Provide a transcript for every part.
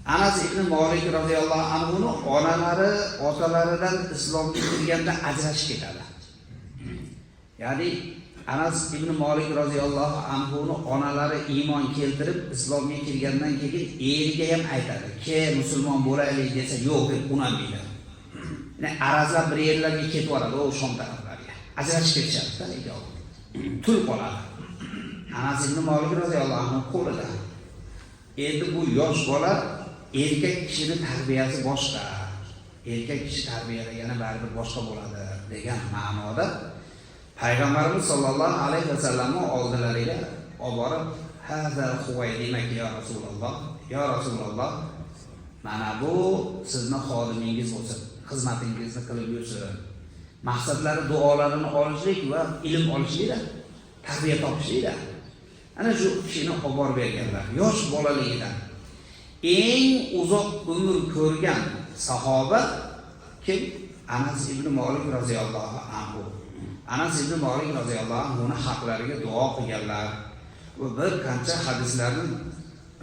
Anas ibn Molik roziyallohu anhuni onalari otalaridan islomga kirganda ajrashib ketadi. Ya'ni Anas ibn Molik roziyallohu anhuni onalari iymon keltirib islomga kirgandan keyin eriga ham aytadi: "Ke, musulmon bo'laylik", desa, "Yo'q", deb unamaydi. Yani arazlab bir yerlarga ketib yuboradi, u Shom taraflariga. Ajrashib ketishadi-da ikkovi. Tul qoladi. Anas ibn Molik roziyallohu anhu qo'lida. Endi bu yosh bola, erkak kishini tarbiyasi boshqa. Erkak kishi tarbiyalagani baribir boshqa bo'ladi degan ma'noda Payg'ambarimiz sollallohu alayhi vasallamni oldilariga olib borib, "Haza demak, ya Rasululloh, ya Rasululloh, mana bu sizni xodimingiz bo'lsin, xizmatingizni qilib yursin." Maqsadlari duolarini olishlik va ilm olishlikda, tarbiya topishlikda. Ana shu kishini olib borib berganlar yosh bolaligidan. Eng uzoq umr ko'rgan sahoba kim? Anas ibn Molik roziyallohu anhu. Anas ibn Molik roziyallohu anhuni haqlariga duo qilganlar va bir qancha hadislarni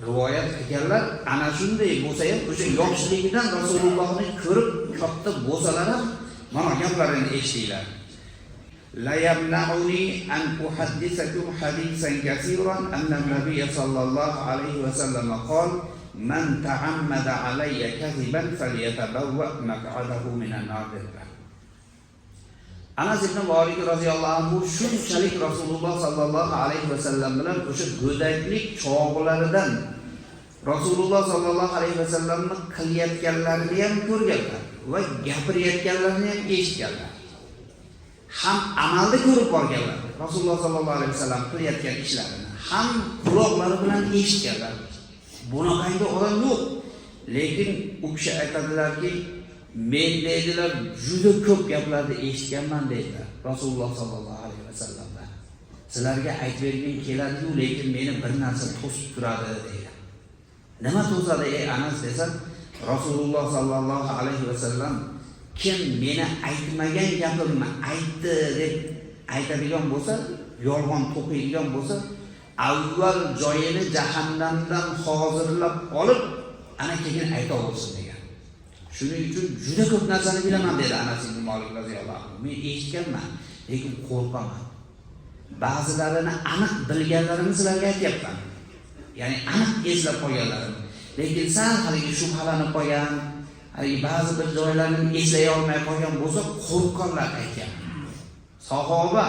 rivoyat qilganlar. Ana shunday bo'lsa ham, o'sha yoshligidan Rasulullohni ko'rib katta bo'lsalar ham, mana gaplarini eshitinglar. لا يمنعني أن أحدثكم حديثا كثيرا أن النبي صلى الله عليه وسلم قال: من تعمد علي كذبا فليتبوأ مقعده من النار dedilar. Anas ibn Molik roziyallohu anhu shunchalik Rasululloh sallallohu alayhi vasallam bilan o'sha go'daklik chog'laridan Rasululloh sallallohu alayhi vasallamni qilayotganlarini ham ko'rganlar va gapirayotganlarini ham eshitganlar. Ham amalda ko'rib borganlar Rasululloh sallallohu alayhi vasallam qilayotgan ishlarini, ham quloqlari bilan eshitganlar. Bunaqangi odam yo'q. Lekin u kishi aytadilarki, men, deydilar, juda ko'p gaplarni eshitganman, deydilar, Rasululloh sollallohu alayhi vasallamdan. Sizlarga aytib bergim keladi-yu, lekin meni bir narsa to'sib turadi, deydi. Nima to'sadi, ey Anas, desa, Rasululloh sollallohu alayhi vasallam kim meni aytmagan gapimni aytdi deb aytadigan bo'lsa, yolg'on to'qiydigan bo'lsa, avval joyini jahannamdan hozirlab olib, ana keyin aytaversin degan. Shuning uchun juda ko'p narsani bilaman, dedi Anas ibn Molik roziyallohu anhu. Men eshitganman, lekin qo'rqaman. Ba'zilarini aniq bilganlarimni sizlarga aytyapman. Ya'ni aniq eslab qolganlarim. Lekin sal haligi shubhalanib qolgan, haligi ba'zi bir joylarni eslay olmay qolgan bo'lsa, qo'rqqanlar aytgan. Sahoba.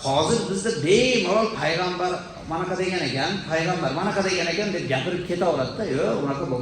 Hozir bizda bemalol payg'ambar manaqa degan ekan, payg'ambar manaqa degan ekan deb gapirib ketaveradida, yo'q, unaqa bo'lmaydi.